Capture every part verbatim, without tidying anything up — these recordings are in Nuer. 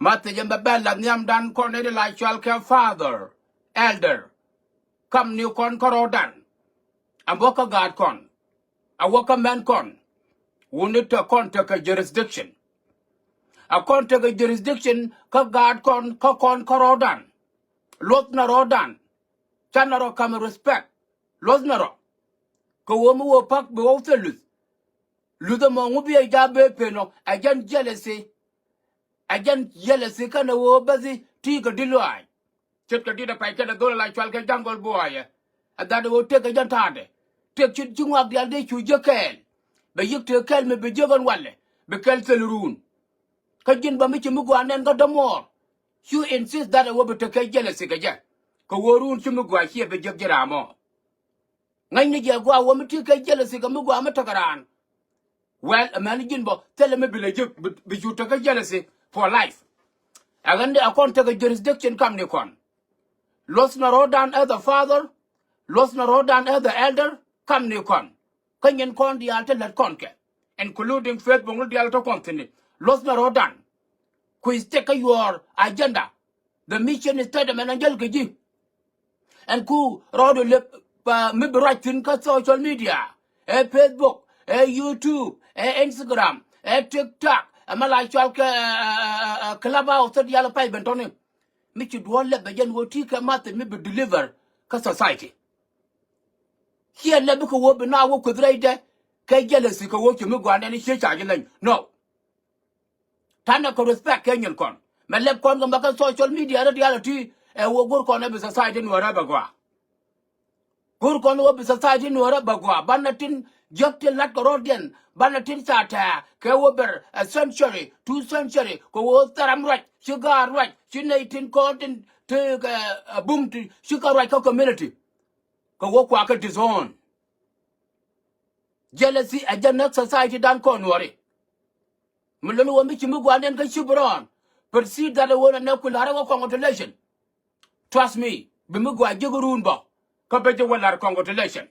Ba thiec ɛn bɛ bɛ la̱th nhiamdan kɔn in la cɔal kɛ father, elder. Kam ni kɔn kärɔɔdan. Ɛn bä kä gaatkɔn. A wä kä mɛnkɔn. Wuni te kɔn tekɛ jurisdiction. A kɔn tekɛ jurisdiction kä gaatkɔn kä kɔn kärɔɔdan. Luɔthnɛ rɔɔdan. Canɛ rɔ kam respect. Luɔthnɛ rɔ. Kɛ ɣöö mi wä pak bi wä thil luth. Luth ɛmɔ ŋu bi ɛ ja̱ bee pen ɔ, ɛ jɛn jealousy. Ɛ jɛn jealousy kɛnɛ ɣöö bäthi ti kɛ di̱t lɔaac. Ce̱tkɛ di̱t ɛ pay kɛnɛ dhol ɛ la cɔal kɛ jungle boy ɛ. Ɛ that ɣöö tëk ɛ jɛn ta̱a̱dɛ. Tëk ci, ci ŋɔak diaal dee cu jiäk kɛɛl. Bɛ yiëk tëk kɛɛl mi bi jiäk ɛn walɛ. Bi kɛl thil ruun. Kä ji̱n bä mi ci mi gɔaa nɛn kä dämuɔɔr. Cu insist that ɛ ɣöö bi tekɛ jealousy kɛ jɛ. Kɛ ɣöö ruun ci mi gɔaa ciɛ bi jiäk ji̱ raamɔ. Ŋäcni jɛ gɔaa wä mi ti kɛ jealousy kɛ mi gɔaa mi tekɛ raan. Well, amäni ji̱n bä thilɛ mi bi lɛ ji̱ bi, bi cu tekɛ jealousy for life. Ɛ ɣän dee a kɔn tekɛ jurisdiction kamnikɔn. Luɔthnɛ rɔɔdan as a father, luɔthnɛ rɔɔdan as a elder kamnikɔn. Kä nyin kɔn diaal ti lät kɔn kɛ, including Facebook ni diaal ti kɔn thi̱n. Luɔthnɛ rɔɔdan. Ku state kä your agenda. The mission statement ɛn jäl kɛ ji̱. Ɛn ku rɔɔdu lep, uh, mi bi ruac thi̱n kä social media. Ɛ Facebook, ɛ YouTube, ɛ Instagram, ɛ TikTok, ɛ mɛ la cɔal kɛ, uh, uh, uh, uh, Clubhouse thot yal pay ben tɔni. Mi ci duɔl lep bɛ jɛn wä ti kɛ math mi bi deliver kä society. Ciɛ lep bi kɛ wä bi na wä kueth rɛydɛ kɛ jealousy kɛ wä ci mi gɔaa nɛn ciɛ ca ji̱ leny. No. Tanɛ kɛ respect kɛ nyin kɔn. Mɛ lɛp kɔn kɛ mɛ kɛ social media rɛ diaal ɛ ti ɛ wä go̱r kɔn ɛ bi society nuɔrɛ bɛ gɔaa. Go̱r kɔn wä bi society nuɔrɛ bɛ gɔaa. Banɛ tin jiäk ti lat kɛ rɔ̱diɛn. Banɛ tin ca tɛɛ kɛ wä ber a century, two century kɛ wä thɛram ruac ci gaat ruac ci nɛy tin kɔn tin ti kɛ, ɛ, bum ti ci kɛ ruac kä community. Kɛ wä kua kɛ disown. Jealousy ɛ jɛ näk society dan kɔn nuɔri. Mi lon wä mi ci mi gɔaa nɛn kä ci bi rɔɔn. Proceed that wä nɛ nɛ ku la̱rä wä congratulation. Trust me, bi mi gɔaa jiäk ruun bä. Kä ben ji̱ wä la̱r congratulation.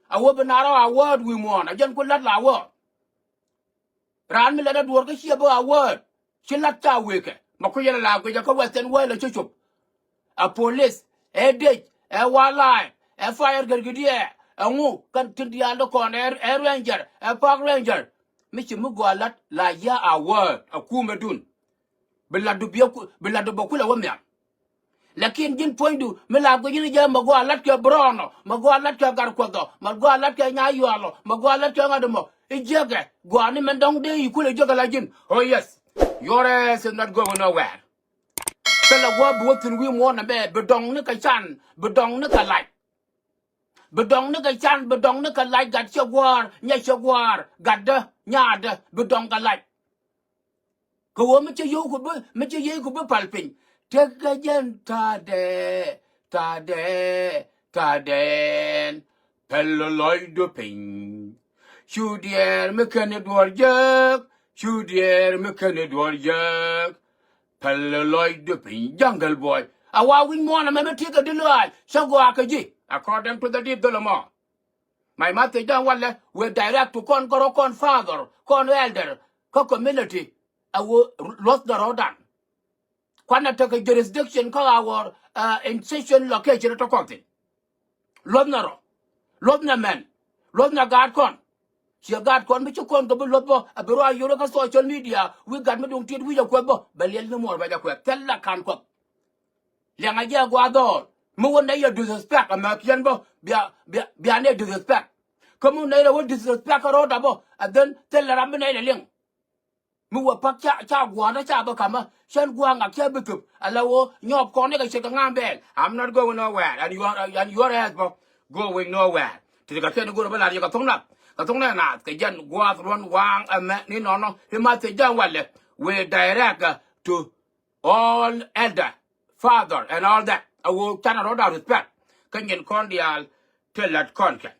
A wä bi na̱rä award wi̱i̱ muɔ̱ɔ̱n a jɛn ku la̱t la award. Raan mi la̱t a duɔ̱ɔ̱r kä ciɛ bä award. Ci la̱t ca wëëkɛ mɛ ku yɛn a la guic a kä western world a ci cop. Ɛ police, ɛ dec, ɛ wildlife, ɛ fire gɛrkidiɛ, ɛ ŋu kɛn tin diaal ti kɔn, ɛ, ɛ ranger, ɛ park ranger. Mi ci mi gɔaa la̱t la yia award ɛ kumɛdun. Bi la̱tdu bi ku, bi la̱tdu bä kulɛ wä nhiam. Lakin ji̱n puɔ̱nydu mi la guic ji̱n jɛ mɛ gɔaa la̱t kɛ Brown ɔ, mɛ gɔaa la̱t kɛ Gatkuɔth ɔ, mɛ gɔaa la̱t kɛ Nyayual ɔ, mɛ gɔaa la̱t kɛ ŋa̱t ɛmɔ. I̱ jiäkɛ gɔaa ni mɛn dɔ̱ŋ dee i̱ kulɛ jiäkɛ la ji̱n. Oh yes. Your ass is not going nowhere. Thilɛ gua̱a̱p bi wä thi̱n wi̱i̱ muɔ̱ɔ̱n ɛmɛ bi dɔ̱ŋ ni kɛ can, bi dɔ̱ŋ ni kɛ lac. Bi dɔ̱ŋ ni kɛ can, bi dɔ̱ŋ ni kɛ lac gat cɛ gua̱a̱r, nyɛ cɛ gua̱a̱r, gatdä, nyaatdä, bi dɔ̱ŋ kɛ lac. Kɛ ɣöö mi cä yio̱w ku bi, mi cä yiëë ku bi pal piny. Tekɛ jɛn ta̱a̱dɛ, ta̱a̱dɛ, ta̱a̱dɛn. Päl lɔcdu piny. Cu diɛɛr mi kɛn i̱ duɔ̱ɔ̱r jääk. Cu diɛɛr mi kɛn i̱ duɔ̱ɔ̱r jääk. Päl lɔcdu piny. Jungle boy. A wa wi̱c muɔ̱ɔ̱n ɛmɛ mi ti̱i̱ kɛ di̱t lɔaac cä gɔaa kɛ ji̱. According to the deep dhol ɛmɔ. My message dan walɛ wëë direct to kɔn kärɔ kɔn father kɔn elder kä community. A wä luɔth dɔrɔdan. Kuanɛ tekɛ jurisdiction kä our, uh, institution location tɔ kɔn thin. Luɔth nɛ rɔ. Luɔth nɛ mɛn. Luɔth nɛ gaat kɔn. Ciɛ gaat kɔn mi ci kɔn kɛ bi luɔth bɔ a bi rɔ a yorɛ kä social media wi̱i̱ gat mi duŋ tiet wi̱i̱ a kuɛth bɔ bɛ liɛl ni muɔr bɛ jɛ kuɛth thil la kan kuɔth. Liɛŋɛ jɛ a gua̱a̱ dhɔɔl mi wä nɛy yɛ disrespect a mɛk yɛn bä bia, bia, bia nɛ disrespect. Kä mi wä nɛy rɛ wä disrespect kä ro̱o̱da bä. And then thilɛ ram bi nɛy rɛ liŋ. Mi wä pak ca, ca gua̱a̱ na ca bä kamä cän gua̱a̱ ŋak cä bi thöp. Ala wä nyɔɔp kɔn ni kɛ ce̱tkɛ ŋa̱a̱m bɛɛl. I'm not going nowhere and you are, and your ass bä going nowhere. Ti kɛ kɛn go̱r bä lar yɛ kɛ tho̱ŋ na kɛ tho̱ŋ na naath kɛ jɛn gua̱a̱th ruɔ̱n waŋ ɛmɛ ni nɔnɔ. I̱ ma thiec jɛn walɛ wëë direct, uh, to all elder, father and all that. A wä canɛ rɔɔda respect kä nyin kɔn diaal ti lat kɔn kɛ.